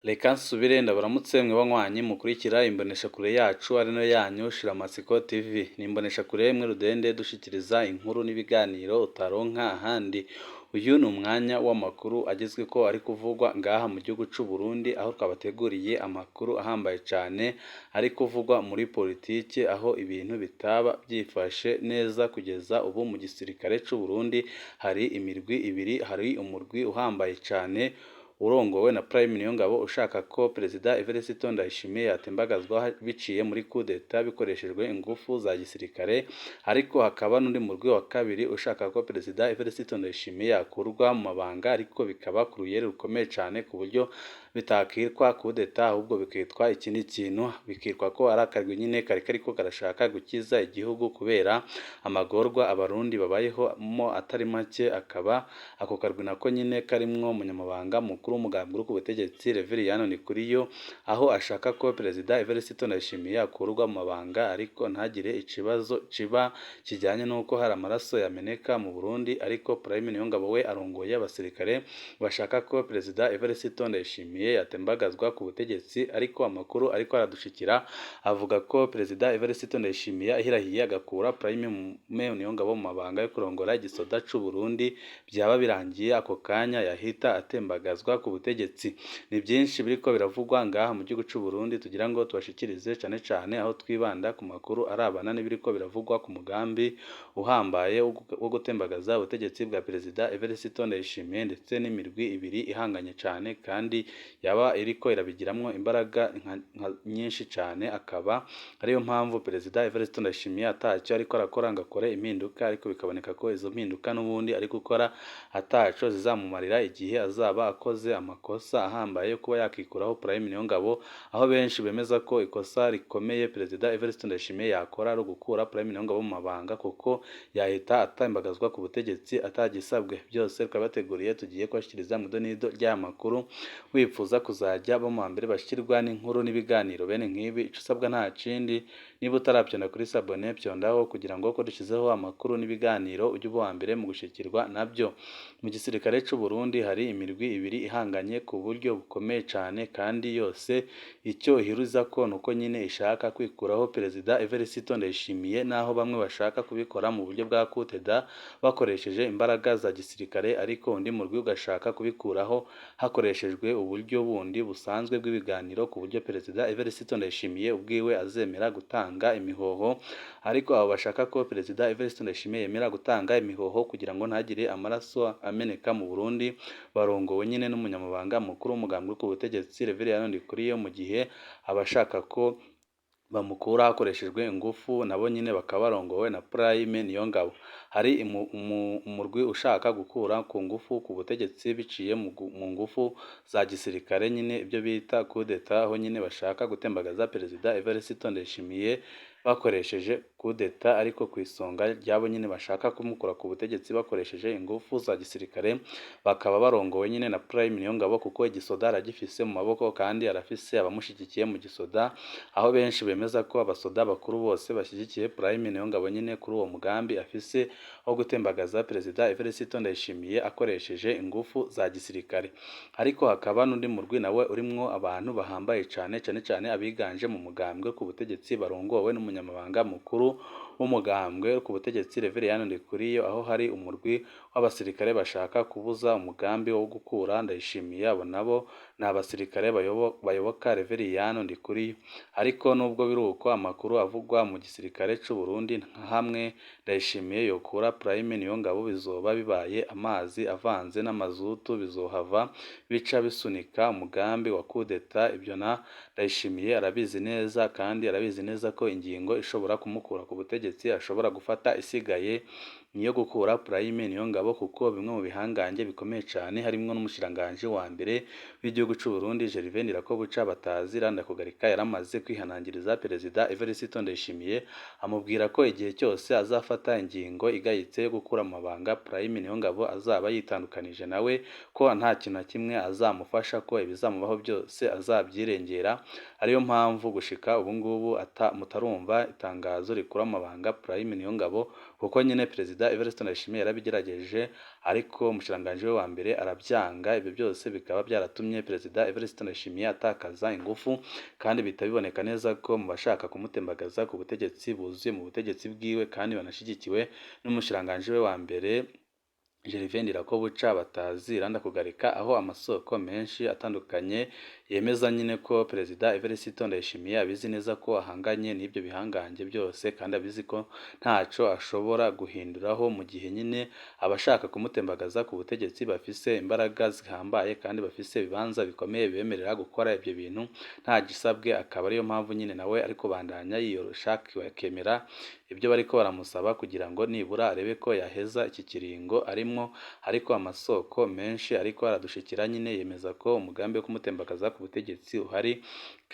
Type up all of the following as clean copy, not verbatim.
Reka nsubire ndabaramutse mwe banywanyi mukurikira imboneshakure yacu ari nayo yanyu Shiramatsiko TV. Ni imboneshakure imwe rudende dushikiriza inkuru n'ibiganiro utaronka ahandi. Uyu ni umwanya w'amakuru agezweko ari kuvugwa ngaha mu gihugu c'u Burundi, aho twabateguriye amakuru ahambaye cane ari kuvugwa muri politike, aho ibintu bitaba byifashe neza kugeza ubu. Mu gisirikare c'u Burundi hari imirwi ibiri: hari umurwi uhambaye cane urongowe na Prime Niyongabo ushaka ko Perezida Evariste Ndayishimiye yatembagazwa biciye muri coup d'etat bikoreshejwe ingufu za gisirikare, ariko hakaba n'undi murwi wa kabiri ushaka ko Perezida Evariste Ndayishimiye yakurwa mu mabanga, ariko bikaba ku ruyeri rukomeye cane ku buryo bitakitwa coup d'etat, ahubwo bikitwa ikindi kintu, bikitwa ko ari akarwi nyine kari kariko karashaka gukiza igihugu kubera amagorwa Abarundi babayeho atari make. Akaba ako karwi nako nyine karimwo umunyamabanga mukuru w'umugambi uri ku butegetsi, Reveriyani Ndikuriyo, aho ashaka ko Perezida Evariste Ndayishimiye akurwa mu mabanga, ariko ntagire ikibazo kiba kijyanye n'uko hari amaraso yameneka mu Burundi. Ariko Prime Niyongabo we arongoye abasirikare bashaka ko Perezida Evariste Ndayishimiye yatembagazwa ku butegetsi, ariko amakuru ariko aradushikira avuga ko Perezida Evariste Ndayishimiye ahirahiye agakura Prime Niyongabo mu mabanga yo kurongora igisoda c'u Burundi, byaba birangiye ako kanya yahita atembagazwa ku butegetsi. Ni byinshi biriko biravugwa ngaha mu gihugu c'u Burundi tugira ngo tubashikirize, cane cane aho twibanda ku makuru arabana n'ibiriko biravugwa ku mugambi uhambaye wo gutembagaza ubutegetsi bwa Perezida Evariste Ndayishimiye, ndetse n'imirwi ibiri ihanganye cane kandi yaba iriko irabigiramwo imbaraga nyinshi cane. Akaba ariyo mpamvu Perezida Evariste Ndayishimiye atacyo ariko arakora ngo akore impinduka, ariko bikaboneka ko izo mpinduka n'ubundi ari gukora ataco zizamumarira igihe azaba akoze amakosa ahambaye yo kuba yakikuraho Prime Niyongabo, aho benshi bemeza ko ikosa rikomeye Perezida Evariste Ndayishimiye yakora ari ugukura Prime Niyongabo mu mabanga, kuko yahita atembagazwa ku butegetsi atagisabwe. Byose twabateguriye, tugiye kubashyikiriza mu idonido ry'aya makuru. Wifuza kuzajya bo mu mbere bashyirwa n'inkuru n'ibiganiro bene nk'ibi, ico usabwa nta kindi: niba utarabyonda kuri s'abonner, byondaho kugira ngo ko dushyizeho amakuru n'ibiganiro ujye uba uwa mbere mu gushikirwa nabyo. Mu gisirikare c'u Burundi hari imirwi ibiri ihanganye ku buryo bukomeye cane, kandi yose icyo ihurizako nuko nyine ishaka kwikuraho Perezida Evariste Ndayishimiye, naho bamwe bashaka kubikora mu buryo bwa coup d'etat bakoresheje imbaraga za gisirikare, ariko undi murwi ugashaka kubikuraho hakoreshejwe uburyo bundi busanzwe bw'ibiganiro, ku buryo Perezida Evariste Ndayishimiye ubwiwe azemera gutanga imihoho. Ariko abo bashaka ko Perezida Evariste Ndayishimiye yemera gutanga imihoho kugira ngo ntagire amaraso ameneka mu Burundi barongowe nyine n'umunyamabanga mukuru w'umugambi ku butegetsi, Reveriyani Ndikuriyo, mu gihe abashaka ko bamukura hakoreshejwe ingufu nabo nyine bakaba barongowe na Prime Niyongabo. Hari umurwi ushaka gukura ku ngufu ku butegetsi biciye mu ngufu za gisirikare nyine, ibyo bita coup d'etat, aho nyine bashaka gutembagaza Perezida Evariste Ndayishimiye bakoresheje coup d'etat, ariko ku isonga ryabo nyine bashaka kumukura ku butegetsi bakoresheje ingufu za gisirikare bakaba barongowe nyine na Prime Niyongabo, kuko igisoda aragifise mu maboko kandi arafise abamushigikiye mu gisoda, aho benshi bemeza ko abasoda bakuru bose bashyigikiye Prime Niyongabo nyine kuri uwo mugambi afise wo gutembagaza Perezida Evariste Ndayishimiye akoresheje ingufu za gisirikare. Ariko hakaba n'undi murwi nawe urimwo abantu bahambaye cane, cane cane abiganje mu mugambwe ku butegetsi barongowe n'umunyamabanga mukuru w'umugambwe ku butegetsi, Reveriyani Ndikuriyo, aho hari umurwi w'abasirikare bashaka kubuza umugambi wo gukura Ndayishimiye. Abo nabo ni abasirikare bayoboka Reveriyani Ndikuriyo. Ariko nubwo biri uko, amakuru avugwa mu gisirikare c'u Burundi, nka hamwe Ndayishimiye yokura Prime Niyongabo bizoba bibaye amazi avanze n'amazutu, bizohava bica bisunika umugambi wa coup d'etat. Ibyo na Ndayishimiye arabizi neza, kandi arabizi neza ko ingingo ishobora kumukura ku butegetsi ashobora gufata isigaye niyo gukura Prime Niyongabo, kuko bimwe mu bihangange bikomeye cane harimwo n'umushikiranganji wa mbere w'igihugu c'u Burundi, Gervais Ndirakobuca batazira Ndakugarika, yaramaze kwihanangiriza Perezida Evariste Ndayishimiye, amubwira ko igihe cyose azafata ingingo igayitse yo gukura mu mabanga Prime Niyongabo azaba yitandukanije nawe, ko nta kintu na kimwe azamufasha, ko ibizamubaho byose azabyirengera. Ariyo mpamvu gushika ubu ngubu mutarumva itangazo rikura mu mabanga. mabanga Prime Niyongabo, kuko nyine Perezida Evariste Ndayishimiye yarabigerageje ariko umushikiranganji we wa mbere arabyanga. Ibyo byose bikaba byaratumye Perezida Evariste Ndayishimiye atakaza ingufu, kandi bihita biboneka neza ko mu bashaka kumutembagaza ku butegetsi buzuye mu butegetsi bwiwe kandi banashigikiwe n'umushikiranganji we wa mbere Gervais Ndirakobuca batazi Kugarika, aho amasoko menshi atandukanye yemeza nyine ko Perezida Evariste Ndayishimiye abizi neza ko ahanganye n'ibyo bihangange byose, kandi abizi ko ntaco ashobora guhinduraho mu gihe nyine abashaka kumutembagaza ku butegetsi bafise imbaraga zihambaye kandi bafise ibibanza bikomeye bibemerera gukora ibyo bintu nta gisabwe. Akaba ariyo mpamvu nyine nawe ari kubandanya yiyorosha akemera ibyo bariko baramusaba kugira ngo nibura arebe ko yaheza iki kiringo arimwo. Ariko amasoko menshi ariko aradushikira nyine yemeza ko umugambi wo kumutembagaza ku butegetsi uhari,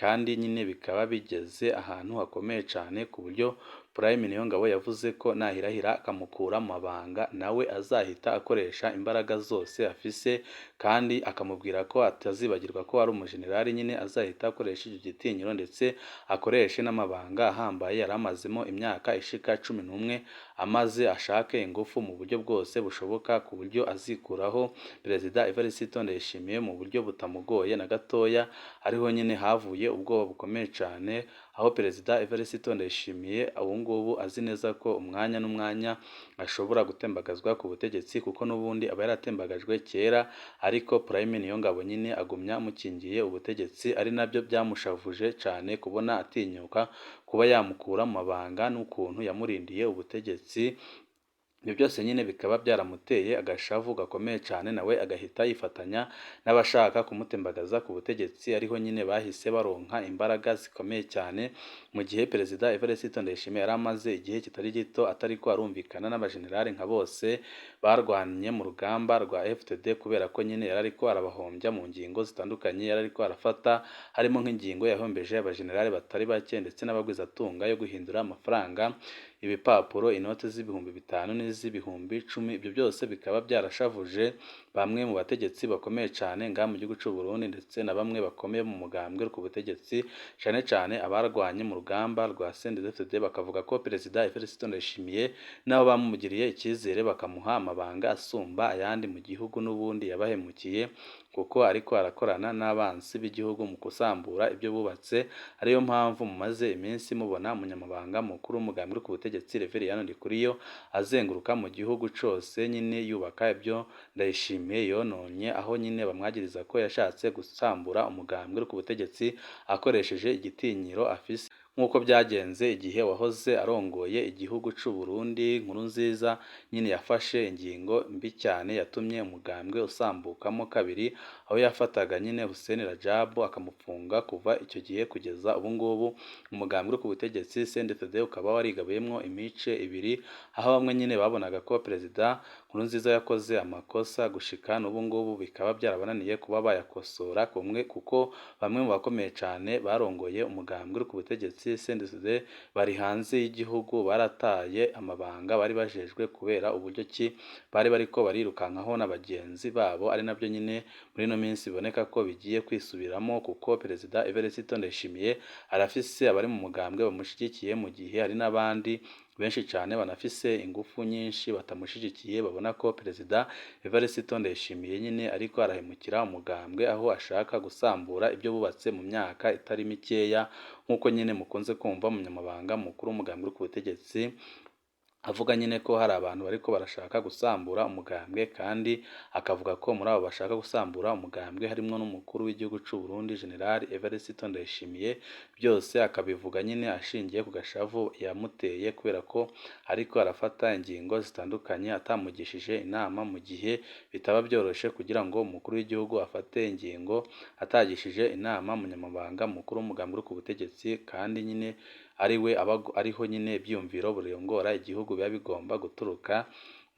kandi nyine bikaba bigeze ahantu hakomeye cane, ku buryo Prime Niyongabo yavuze ko nahirahira akamukura mu mabanga nawe azahita akoresha imbaraga zose afise, kandi akamubwira ko atazibagirwa ko ari umujenerali, nyine azahita akoresha icyo gitinyiro ndetse akoreshe n'amabanga ahambaye yari amazemo imyaka ishika 11, amaze ashake ingufu mu buryo bwose bushoboka ku buryo azikuraho Perezida Evariste Ndayishimiye mu buryo butamugoye na gatoya. Ariho nyine havuye ubwoba bukomeye cane, aho Perezida Evariste Ndayishimiye ubu ngubu azi neza ko umwanya n'umwanya ashobora gutembagazwa ku butegetsi, kuko n'ubundi aba yaratembagajwe kera, ariko Prime Niyongabo nyine agumya amukingiye ubutegetsi, ari nabyo byamushavuje cane kubona atinyuka kuba yamukura mu mabanga n'ukuntu yamurindiye ubutegetsi. Ibyo byose nyine bikaba byaramuteye agashavu gakomeye cyane, nawe agahita yifatanya n'abashaka kumutembagaza ku butegetsi. Ariho nyine bahise baronka imbaraga zikomeye cyane, mu gihe Perezida Evariste Ndayishimiye yari amaze igihe kitari gito atariko arumvikana n'abajenerali nka bose barwanye mu rugamba rwa FTD, kubera ko nyine yari ariko arabahombya mu ngingo zitandukanye yari ariko arafata, harimo nk'ingingo yahombeje abajenerali batari bake ndetse n'abagwizatunga yo guhindura amafaranga ibipapuro, inoti z'ibihumbi 5 n'iz'ibihumbi 10. Ibyo byose bikaba byarashavuje bamwe mu bategetsi bakomeye cyane ngaha mu gihugu cy'u Burundi, ndetse na bamwe bakomeye mu mugambwe ku butegetsi, cyane cyane abarwanye mu rugamba rwa CNDD-FDD, bakavuga ko Perezida Evariste Ndayishimiye nabo bamugiriye icyizere bakamuha amabanga asumba ayandi mu gihugu, n'ubundi yabahemukiye kuko ariko arakorana n'abansi b'igihugu mu kusambura ibyo bubatse. Ariyo mpamvu mumaze iminsi mubona umunyamabanga mukuru w'umugambwe ku butegetsi Reveriyani Ndikuriyo azenguruka mu gihugu cose nyine yubaka ibyo Ndayishimiye yononye, aho nyine bamwagiriza ko yashatse gusambura umugambwe ku butegetsi akoresheje igitinyiro afise, nk'uko byagenze igihe wahoze arongoye igihugu c'u Burundi Nkurunziza nyine yafashe ingingo mbi cyane yatumye umugambwe usambukamo kabiri, aho yafataga nyine Hussein Rajab akamufunga. Kuva icyo gihe kugeza ubu ngubu umugambwe ku butegetsi CNDD-FDD ukaba warigabuyemwo imice ibiri, aho bamwe nyine babonaga ko Perezida Nkurunziza yakoze amakosa gushika n'ubu ngubu bikaba byarabananiye kuba bayakosora kumwe, kuko bamwe mu bakomeye cyane barongoye umugambwe ku butegetsi CNDD-FDD bari hanze y'igihugu, barataye amabanga bari bajejwe kubera uburyo ki bari bariko barirukankaho na bagenzi babo, ari nabyo nyine muri ino minsi biboneka ko bigiye kwisubiramo, kuko Perezida Evariste Ndayishimiye arafise abari mu mugambwe bamushigikiye, mu gihe hari n'abandi benshi cyane banafise ingufu nyinshi batamushigikiye, babona ko Perezida Evariste Ndayishimiye nyine ariko arahemukira umugambwe, aho ashaka gusambura ibyo bubatse mu myaka itari mikeya, nk'uko nyine mukunze kumva umunyamabanga mukuru w'umugambwe ku butegetsi avuga nyine ko hari abantu bariko barashaka gusambura umugambwe, kandi akavuga ko muri abo bashaka gusambura umugambwe harimwo n'umukuru w'igihugu c'u Burundi General Evariste Ndayishimiye. Byose akabivuga nyine ashingiye ku gashavu yamuteye, kubera ko ariko arafata ingingo zitandukanye atamugishije inama, mu gihe bitaba byoroshe kugira ngo umukuru w'igihugu afate ingingo atagishije inama umunyamabanga mukuru w'umugambwe ku butegetsi, kandi nyine ariwe aba ariho nyine ibyiyumviro burongora igihugu biba bigomba guturuka.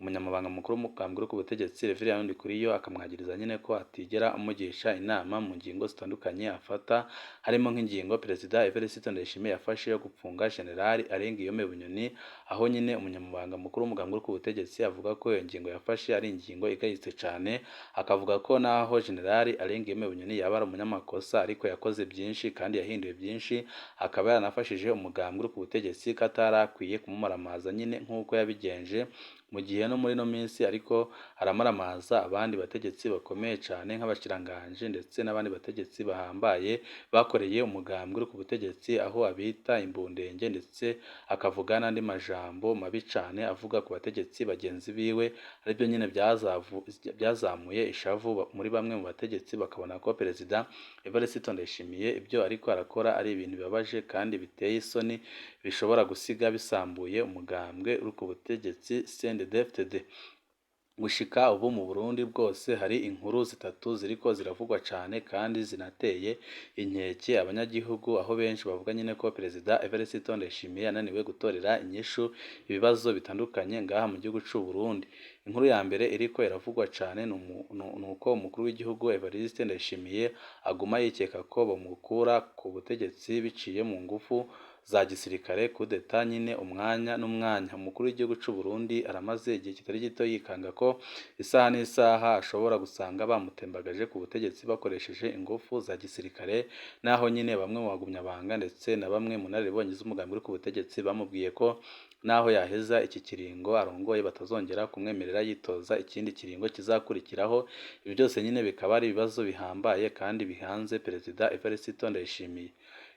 Umunyamabanga mukuru w'umugambwe uri ku butegetsi Reverien Ndikuriyo akamwagiriza nyine ko atigera amugisha inama mu ngingo zitandukanye afata, harimo nk'ingingo Perezida Evariste Ndayishimiye yafashe yo gupfunga General Alain Guillaume Bunyoni, aho nyine umunyamabanga mukuru w'umugambwe uri ku butegetsi avuga ko iyo ngingo yafashe ari ingingo igayitse cane, akavuga ko naho General Alain Guillaume Bunyoni yaba ari umunyamakosa ariko yakoze byinshi kandi yahinduye byinshi, akaba yaranafashije umugambwe uri ku butegetsi ko atarakwiye kumumaramaza nyine nk'uko yabigenje, mu gihe no muri ino minsi ariko aramaramaza abandi bategetsi bakomeye cane nk'abashikiranganji ndetse n'abandi bategetsi bahambaye bakoreye umugambwe uri ku butegetsi, aho abita imbundenge ndetse akavuga n'andi majambo mabi cane avuga ku bategetsi bagenzi biwe, aribyo nyine byazamuye ishavu muri bamwe mu bategetsi, bakabona ko Perezida Evariste Ndayishimiye ibyo ariko arakora ari ibintu bibabaje kandi biteye isoni, bishobora gusiga bisambuye umugambwe uri ku butegetsi CNDD-FDD. Gushika ubu mu Burundi bwose hari inkuru zitatu ziriko ziravugwa cane kandi zinateye inkeke abanyagihugu, aho benshi bavuga nyine ko Perezida Evariste Ndayishimiye yananiwe gutorera inyishu ibibazo bitandukanye ngaha mu gihugu c'u Burundi. Inkuru ya mbere iriko iravugwa cane nuko umukuru w'igihugu Evariste Ndayishimiye aguma yikeka ko bamukura ku butegetsi biciye mu ngufu za gisirikare, kudeta nyine umwanya n'umwanya. Umukuru w'igihugu c'u Burundi aramaze igihe kitari gito yikanga ko isaha n'isaha ashobora gusanga bamutembagaje ku butegetsi bakoresheje ingufu za gisirikare, naho nyine bamwe mu bagumyabanga ndetse na bamwe mu nararibonye z'umugambi uri ku butegetsi bamubwiye ko naho yaheza iki kiringo arongoye batazongera kumwemerera yitoza ikindi kiringo kizakurikiraho. Ibi byose nyine bikaba ari ibibazo bihambaye kandi bihanze Perezida Evariste Ndayishimiye.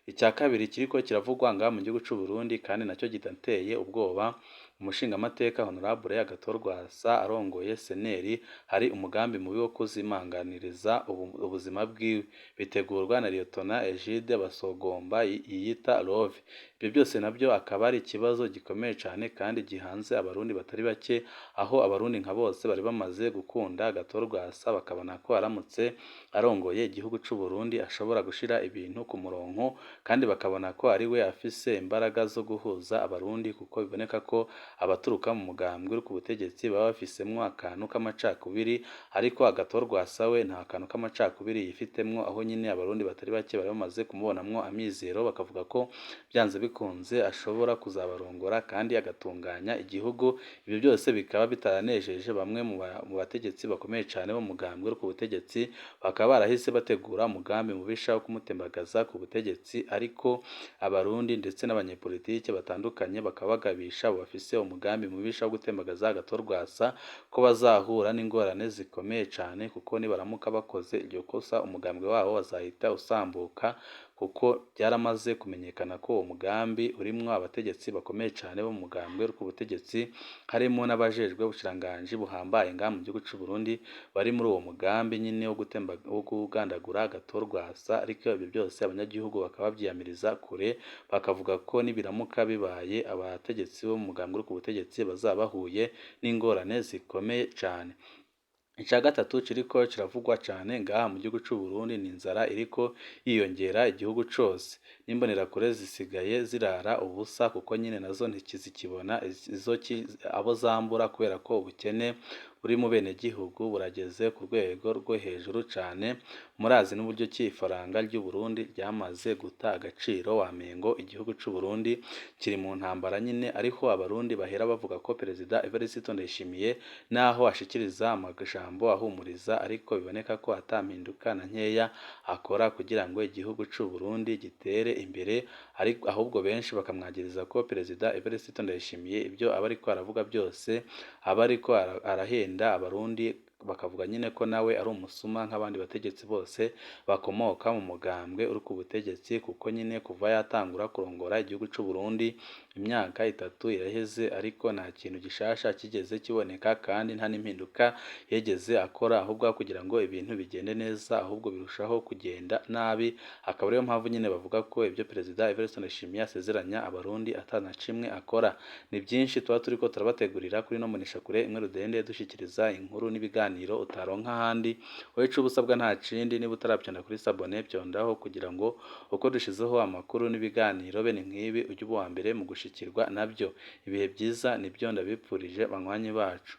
Icya kabiri kiriko kiravugwa ngaha mu gihugu c'u Burundi kandi nacyo kidateye ubwoba, umushingamateka Honorable Agathon Rwasa arongoye seneri, hari umugambi mubi wo kuzimanganiriza ubuzima bwiwe, bitegurwa na Liyetona Egide Basogomba yiyita Love. Ibyo byose nabyo akaba ari ikibazo gikomeye cane kandi gihanze abarundi batari bake, aho abarundi nka bose bari bamaze gukunda Agathon Rwasa bakabona ko aramutse arongoye igihugu c'u Burundi ashobora gushira ibintu ku murongo, kandi bakabona ko ari we afise imbaraga zo guhuza abarundi, kuko biboneka ko abaturuka mu mugambwe uri ku butegetsi baba bafisemwo akantu k'amacakubiri, ariko Agathon Rwasa we nta kantu k'amacakubiri yifitemwo, aho nyine abarundi batari bake bari bamaze kumubonamwo amizero, bakavuga ko byanze bikunze ashobora kuzabarongora kandi agatunganya igihugu. Ibyo byose bikaba bitaranejeje bamwe mu bategetsi bakomeye cane bo mu mugambwe uri ku butegetsi, bakaba barahise bategura umugambi mubisha wo kumutembagaza ku butegetsi, ariko abarundi ndetse n'abanyepolitike batandukanye bakaba bagabisha abo bafise umugambi mubisha wo gutembagaza Agathon Rwasa ko bazahura n'ingorane zikomeye cane, kuko nibaramuka bakoze iryo kosa umugambwe wabo bazahita usambuka, kuko byaramaze kumenyekana ko uwo mugambi urimwo abategetsi bakomeye cane bo mu mugambwe uri ku butegetsi, harimo n'abajejwe ubushikiranganji buhambaye ngaha mu gihugu c'u Burundi bari muri uwo mugambi nyine wo kugandagura Agathon Rwasa. Ariko ibyo byose abanyagihugu bakaba bavyiyamiriza kure, bakavuga ko nibiramuka bibaye abategetsi bo mu mugambwe uri ku butegetsi bazaba bahuye n'ingorane zikomeye cane. Ica gatatu kiriko kiravugwa cane ngaha mu gihugu c'u Burundi ni inzara iriko yiyongera igihugu cose, n'imbonerakure zisigaye zirara ubusa kuko nyine nazo ntikizikibona izo abo zambura, kubera ko ubukene buri mu benegihugu burageze ku rwego rwo hejuru cane. Murazi n'uburyo ki ifaranga ry'u Burundi ryamaze guta agaciro, wamengo igihugu c'u Burundi kiri mu ntambara nyine, ariho abarundi bahera bavuga ko Perezida Evariste Ndayishimiye naho ashikiriza amajambo ahumuriza, ariko biboneka ko ata mpinduka na nkeya akora kugira ngo igihugu c'u Burundi gitere imbere, ariko ahubwo benshi bakamwagiriza ko Perezida Evariste Ndayishimiye ibyo aba ariko aravuga byose aba ariko arahenda abarundi, bakavuga nyine ko nawe ari umusuma nk'abandi bategetsi bose bakomoka mu mugambwe uri ku butegetsi, kuko nyine kuva yatangura kurongora igihugu c'u Burundi imyaka 3 iraheze, ariko nta kintu gishasha kigeze kiboneka kandi nta n'impinduka yigeze akora, ahubwo kugira ngo ibintu bigende neza ahubwo birushaho kugenda nabi. Akaba ariyo mpamvu nyine bavuga ko ibyo Perezida Evariste Ndayishimiye asezeranya abarundi ata na kimwe akora. Ni byinshi tuba turiko turabategurira kuri ino mboneshakure imwe rudende, dushikiriza inkuru n'ibiganiro utaronka ahandi. Wowe ico uba usabwa nta kindi, niba utaravyonda kuri sabone vyondaho kugira ngo uko dushizeho amakuru n'ibiganiro bene nk'ibi ujye uba uwa mbere mu gushikirwa nabyo. Ibihe byiza nibyo ndabipfurije banywanyi bacu.